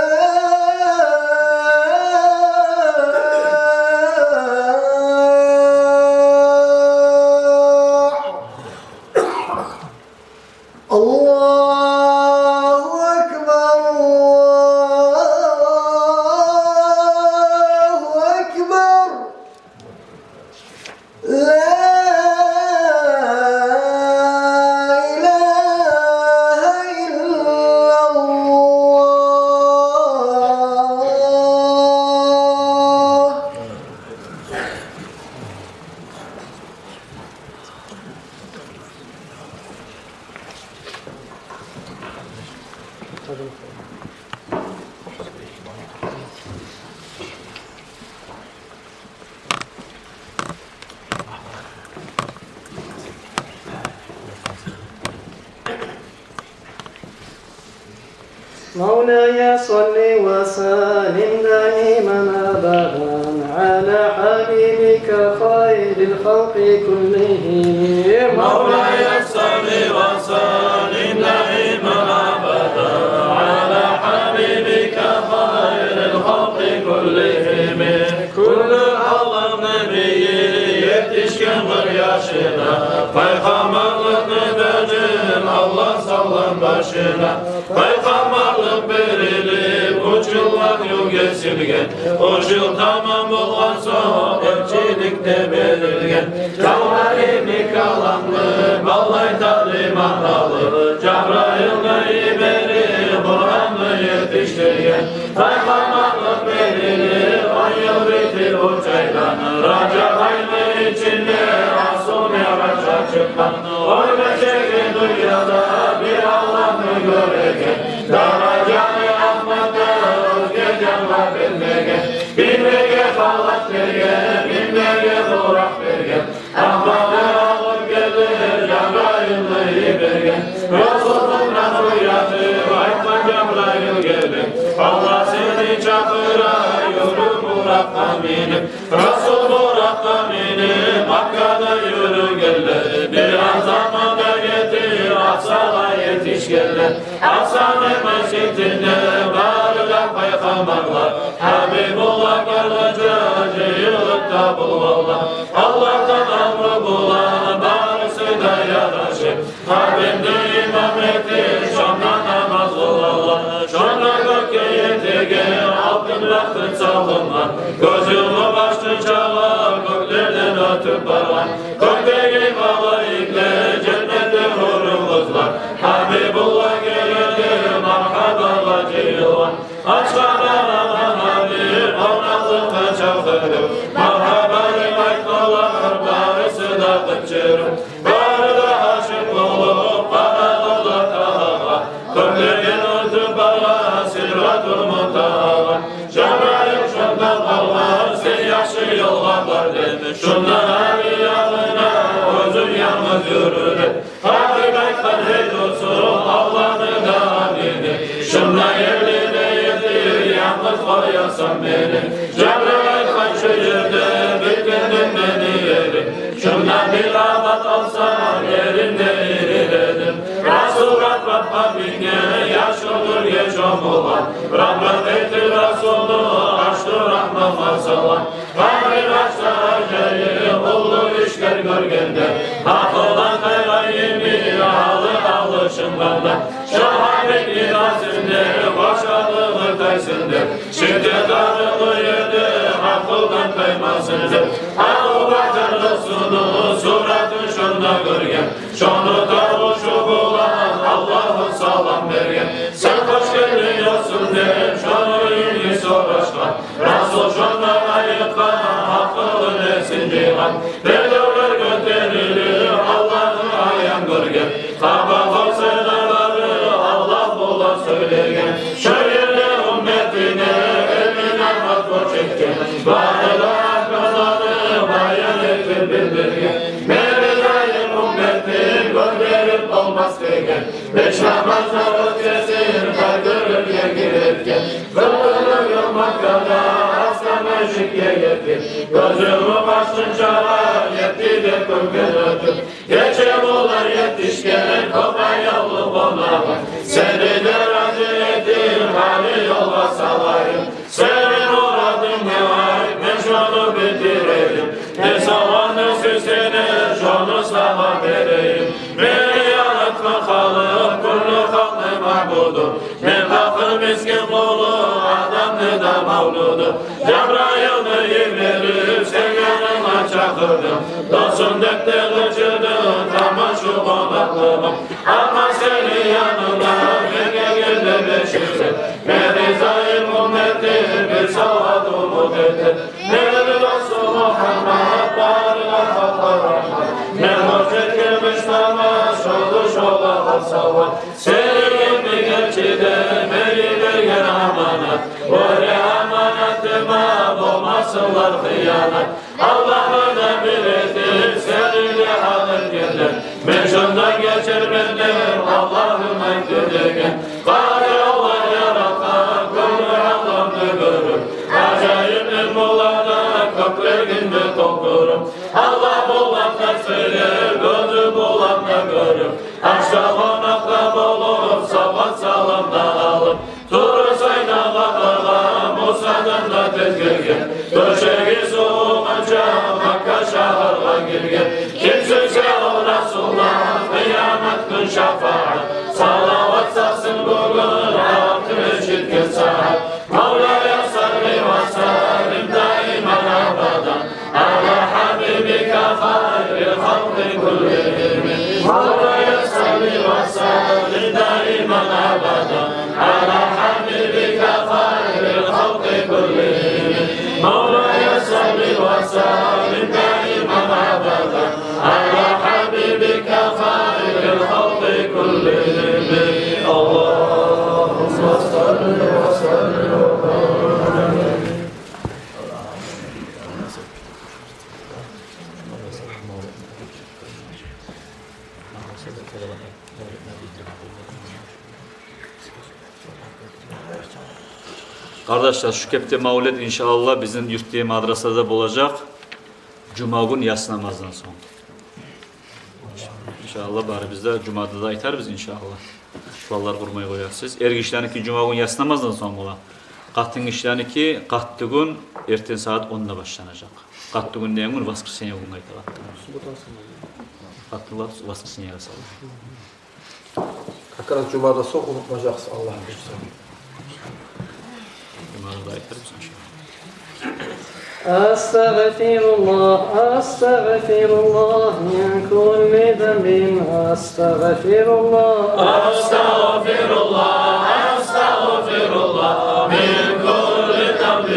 مولاي صل وسلم دائما أبدا على حبيبك خير الخلق كلهم. مولاي صل وسلم دائما أبدا على حبيبك خير الخلق كلهم. Кюллю алам набийи етишген къыркъ яшына, пайхаммарлыкъны тажын Аллагь салгъан башына. Пайхаммарлыкъ берилип уьч йыллыкъ юл гесилген, уьч йыл тамам болгъан сонг элчилик де берилген. Жабрайыл йимик каламны баллай талимат алып, Жабрайылны йиберип Къуранны етишдирген. Пайхаммарлыкъ берилип он йыл битип уьч айдан, Ражаб айны ичинде Расул Миражгъа чыкъгъан. Оьлмежек дюньяда бир Аллагьны гёреген, даражаны Агьматда оьзге жангъа бермеген. Минмеге халат берген, минмеге буракъ берген. Агьматны алып гелип, Жабрайылны йиберген. Расул мундан уятып айтгъан Жабрайыл гелип: «Аллагь сени чакъыра, юрю буракъгъа минип». Расул буракъгъа минип Маккада юрюгенлер, бир аз заманда гетип Акъсагъа етишгенлер. Акъсаны межитинде бары да пайхаммарлар Гьабибуллагь гёргенче жыйылып табулгъанлар. Аллагьдан амру булан барысы да ярашып, Гьабибни имам этип шонда намаз къылалар. Шонда гёкге етеген алтын бахыт салынгъан, гёз юмуп ачгъынчагъа гёклерден оьтюп баргъан. Гёкдеги малайиклер, женнетден гьюрю къызлар Гьабибуллагь геледи маргьабагъа жыйылгъан. Гьажгъа барагъан Гьабиб къонакълыкъгъа чакъырып, маргьаба деп айтгъанлар барысы да къычырып. Бары да ашыкъ болуп къарагъанлар Тагьагъа, гёклерден оьтюп баргъан Сидратул Мунтагьагъа. Жабрайыл шонда къалгъан: «Сен яхшы ёлгъа бар», — деп. Шундан ари ягъына оьзюн янгыз юрюдю. Гьабиб айтгъан: «Гьей досум, Аллагьны да амини, шунда ерли де етип янгыз къоясан мени». Жабрайыл айтгъан: «Шу ерде битгенден мени ерим, шундан бир абат алсам, ерим де ириледим». Расул атлап къабинге яшыл нюрге чомулгъан. Рагьмат этип Расулну ачды, Рагьматгъа салгъан. Гьабиб ачды ажайып уллу ишлер гёргенде, гьакъылдан тайгъан йимик гьалы алышынгъанда. Шо Гьабибни тасынды, башгъалыгъы тайсын деп, шиддет арыгъы ерде гьакъылдан таймасын деп. Абубакар Расулну суратын шонда гёрген, шону тавушу булан Аллагьу салам берген. «Сен хош гелдинг, досум», — деп, шону уьюн сорашгъан. Расул шонда айыкъгъан, гьакъылын, эсин жыйгъан. Бедевлер гётерилип, Аллагьны аян гёрген. Таба къойса да бары Аллагь булан сёйлеген. Шо ерде умметине элни намаз борч этген. Бары да гьакъыланы баян этип билдирген. «Мени зайып умметим гёндерип болмас», — деген. «Беш намазны оьтгезип, къайтып ерге гиретген». Бир гюн Маккада Акъса межитге етип, гёз юмуп ачгъынчагъа етти де гюн оьтюп. Гече болар етишген кёп аявлу къонагъым. Сени де рази этип, гьали ёлгъа салайым. Сени мурадынг не, айт, мен шону битирейим. Не сагъа, не сюйсенг, шону сагъа берейим. Мени яратгъан Халикъ, кюллю халкъны маъбуду. Мен пакъыр мискин къулу, адамны да мавлуду. Жабрайылны йиберип, сен янынга чакъырдым. Досум деп де къычырдым, таман шу къонакълыгъым. Амма сени янынга мен гелгенде бешинчи. Мени зайып умметим бир савгъат умут этип. Мени досум Мугьаммат, барына халкъгъа рагьмат. Мен борч этген беш намаз, шолду шолагъа Савлай сени йимик элчиден мени берген аманат, оьр аманатыма болмасынлар хыянат. Аллагьны да бир этип, сени де гьалын гелген. Мен шондан гечермен деп Аллагьым айтды деген. Къади Аллагь яратгъан кюллю аламны гёрюп, ажайып илмуланы кёклегин де толтуруп, Аллагь булан да сёйлеп, оьзю булан да гёрюп, ашда къонакъ да болуп, савгъат-салам да алып, Тур Сайнагъа баргъан Мусадан да тез гелген. Тёшеги сувугъанча Макка шагьаргъа гирген. Ким сюйсе о Расулдан къыямат гюн шафагьат, салават сакъсын бугюн Акъ межитге сагьат. مولاي صل وسلم دائما أبدا على حبيبك خير الخلق كلهم. مولاي صل وسلم دائما أبدا على حبيبك خير الخلق كلهم. مولاي صل وسلم دائما أبدا على حبيبك خير الخلق كلهم. اللهم صل وسلم وبارك. Къардашлар, шу кепде мавлет, иншааллагь, бизин юртда мадрасада болажакъ. Жума гюн яссы намаздан сонг. Иншааллагь, барыбыз да жумада да айтарбыз, иншааллагь. Планлар къурмай къоярсыз. Эргишилерники жума гюн яссы намаздан сонг бола. Къатынгишилерники къаттыгюн эртен сагьат онда башланажакъ. Къаттыгюн деген гюн воскресенье гюн къайта къаттыгюн. Къаттылар воскресеньеге сала. Как раз жумада сонг унутмажакъсыз, Аллагь буюрса. Жумада да айтарбыз, иншааллагь. أستغفر الله، أستغفر الله من كل ذنب، أستغفر الله. أستغفر الله، أستغفر الله من كل ذنب،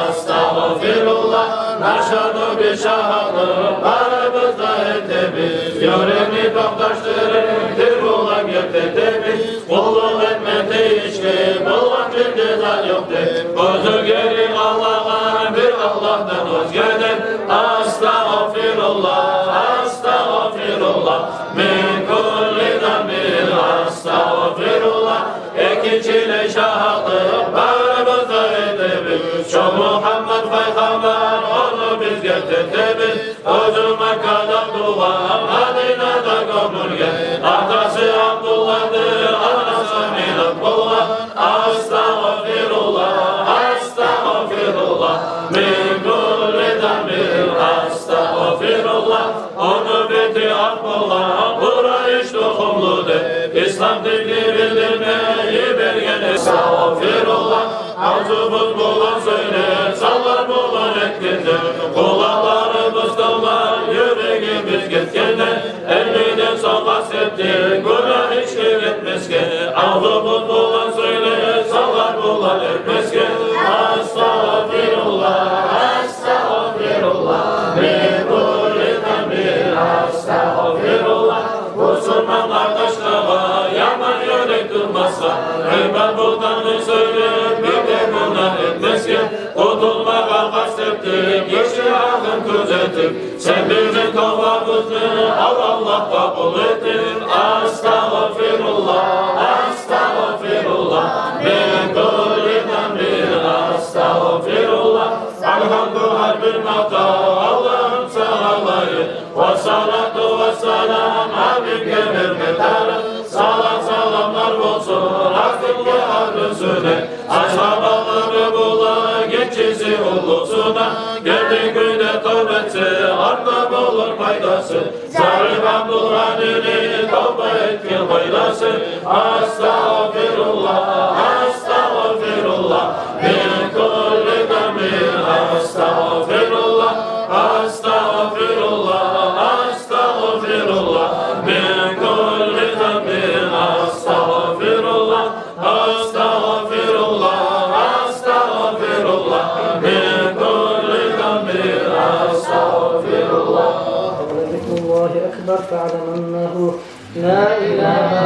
أستغفر الله. نشهد بشهادة барыбыз да этебиз. Юрекни токъташдырып, тир булан герт этебиз. Къуллукъ этме тийишли болгъан бир де зат ёкъ деп, оьзю гери къалагъан бир Аллагьдан оьзгеден. أستغفر الله، أستغفر الله من كل ذنب، أستغفر الله. Экинчилей шагьатлыкъ барыбыз да этебиз. Шо Мугьаммат пайхаммар, ону биз герт этебиз. Оьзю Маккада тувгъан, Мадинада гёмюлген, атасы Абдуллагьдыр, анасы Аминат болгъан. أستغفر الله، أستغفر الله من كل ذنب، أستغفر الله. Ону бети акъ болгъан, Къурайыш тухумлу деп, ислам динни билдирме йиберген. أستغفر الله. Авзубуз булан сёйлеп, санлар булан этгенде, къулакъларыбыз тынглап, юрегибиз гетгенде, эллиден сонг къаст этдик гюнагь ишге гетмесге. Авзубуз булан сёйлеп, санлар булан этмесге. أستغفر الله، أستغفر الله من كل ذنب، أستغفر الله. Бусурман къардашлагъа яман юрек тутмасгъа, гъыйбат-бугьтанны сёйлеп, бир де гюнагь этмесге. Къутулмагъа къаст этдик, гиши гьакъын гёзетип, сен бизин товбабызны ал, Аллагь, къабул этип. أستغفر الله، أستغفر الله من كل ذنب، أستغفر الله. Альгьамду, гьар бир макътав, Аллагьым, сагъа лайыкъ. والصلاة والسلام гьабибге берме тарыкъ. Салат-саламлар болсун Расулгъа, агьлюсюне, асгьабалары булан гиччиси уллусуна. Гертин кюйде товба этсе, артда болур пайдасы. Зариф Абдулгъанини товба этген пайдасы. أستغفر الله، أستغفر الله من كل ذنب، أستغفر الله، أستغفر الله، أستغفر الله من كل ذنب، أستغفر الله، أستغفر الله، أستغفر الله من كل ذنب، أستغفر الله. ولذكر الله أكبر، فاعلم أنه لا إله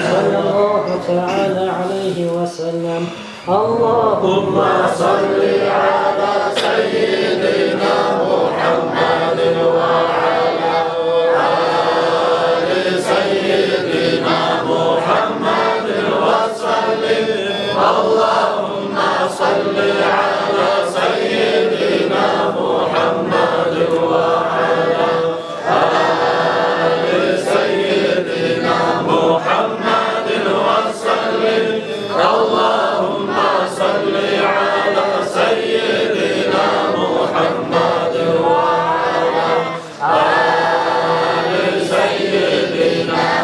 صلى الله تعالى عليه وسلم. اللهم صل على سيدنا محمد وعلى آل سيدنا محمد وسلم. اللهم صل على سيدنا محمد وعلى آل سيدنا محمد وسلم. اللهم صل على سيدنا محمد وعلى آل سيدنا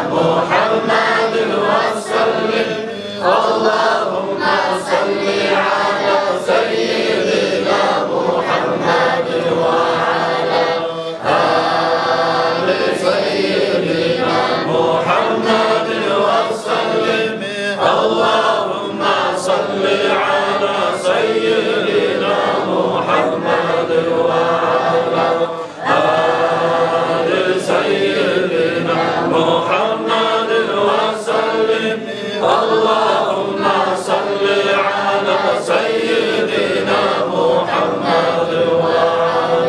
محمد وسلم. اللهم صل على سيدنا محمد وعلى آل سيدنا محمد وسلم. اللهم صل على سيدنا محمد وعلى آل سيدنا محمد وسلم. اللهم صل على سيدنا محمد وعلى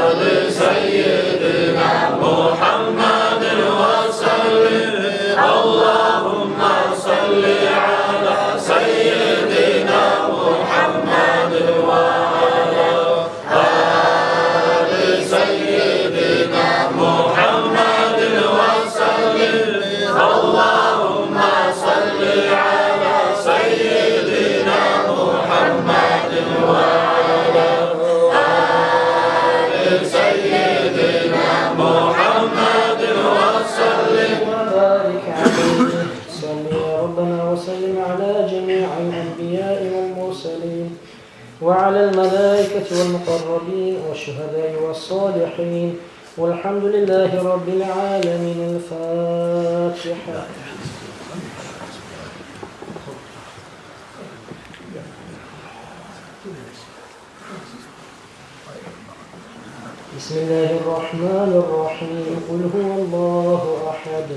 آل سيدنا محمد وسلم. اللهم صل على سيدنا محمد وعلى آل سيدنا محمد وسلم. اللهم صل على سيدنا محمد وعلى آل سيدنا محمد وسلم. وبارك عليه. صل يا ربنا وسلم على جميع الأنبياء والمرسلين، وعلى الملائكة والمقربين والشهداء والصالحين، والحمد لله رب العالمين. الفاتحة. بسم الله الرحمن الرحيم. قل هو الله أحد.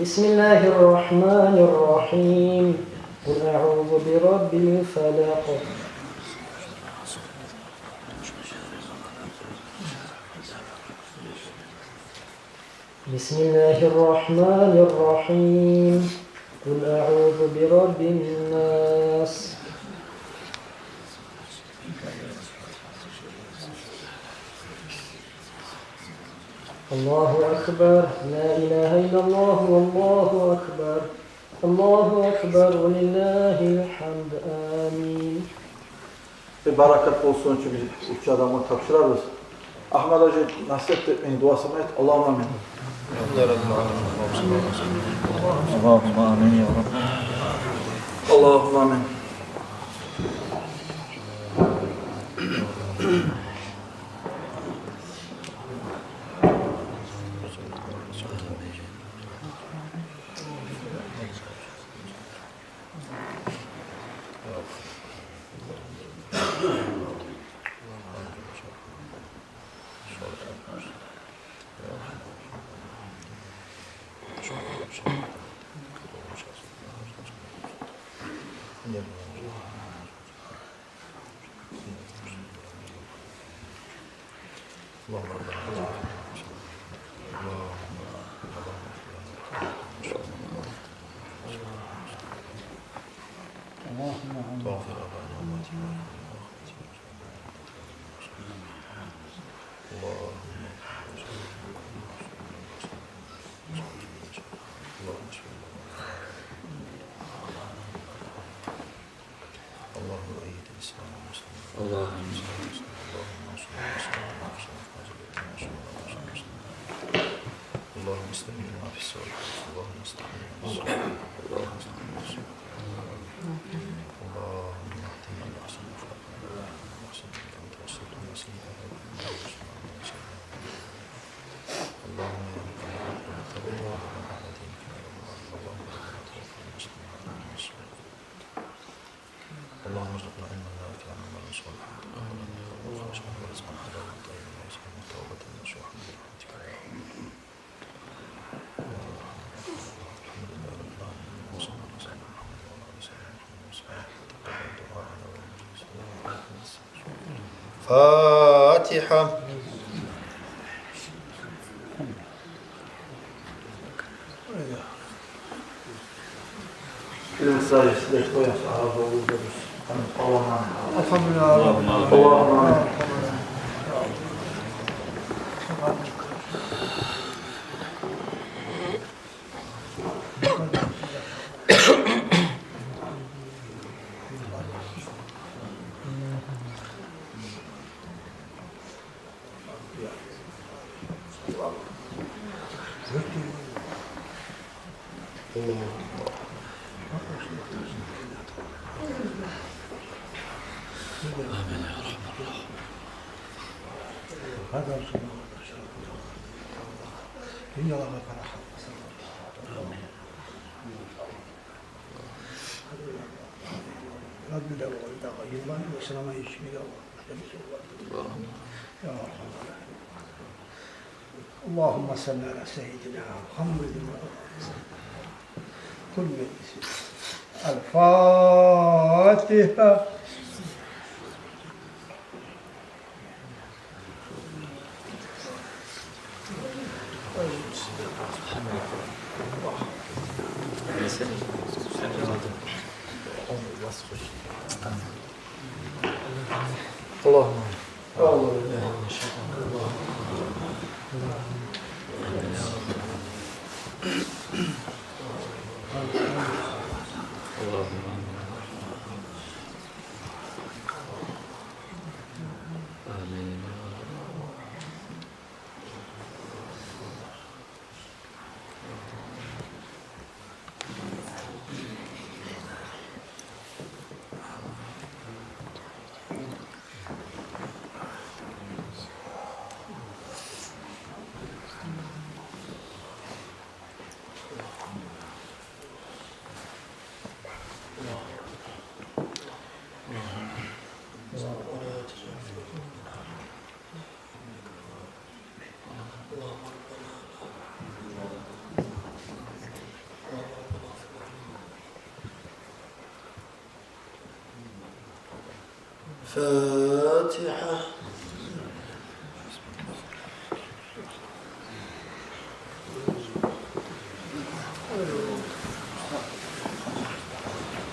بسم الله الرحمن الرحيم. قل أعوذ برب الفلق. بسم الله الرحمن الرحيم. قل أعوذ برب الناس. الله أكبر. لا إله إلا الله والله أكبر. الله أكبر ولله الحمد. آمين. Э, баракат болсун учун биз уьч адамгъа тапшырабыз. Агьмат гьажи насигьат этмейин, дуасын айт. Аллагьумма амин. Аллагьумма амин, я Рабби. Аллагьумма амин. اللهم أيد الإسلام والمسلمين. اللهم. اللهم انصر المسلمين وانصر المسلمين. اللهم استعملنا في الصالحات. اللهم استعملنا في الصالحات. اللهم استعملنا في الصالحات. اللهم اهدنا لأحسن أخلاقنا. اللهم احسن إليك أنت وصلت إلى سيدنا محمد وعلى آله وصحبه وسلم. اللهم يا مقلب القلوب ثبت قلوبنا على دينك يا رب العالمين. اللهم ارزقنا توفيق المسلمين على المسلمين. اللهم ارزقنا علما نافعا وعملا صالحا. آمين يا رب. ورزقا حلالا طيبا ورزقا توبة نصوحا برحمتك يا أرحم الراحمين. الحمد لله رب العالمين. وصلى الله وسلم على محمد وعلى آل سيدنا محمد وسلم. تقبل دعاءنا ومجلسنا. الفاتحة. الحمد لله رب العالمين. اللهم صل على سيدنا محمد وعلى آله وسلم. كل من اسمه. الفاتحة. اللهم. Фатигьа.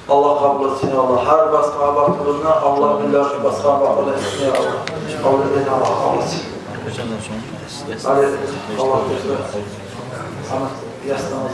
Аллагь къабул этсин, я Аллагь. Гьар басгъан абатыбызны Аллагь биллагь басгъан абат этсин, я Аллагь. Къабул этсин, Аллагь къабул этсин. Гьали Аллагь бизге ана ясламаз.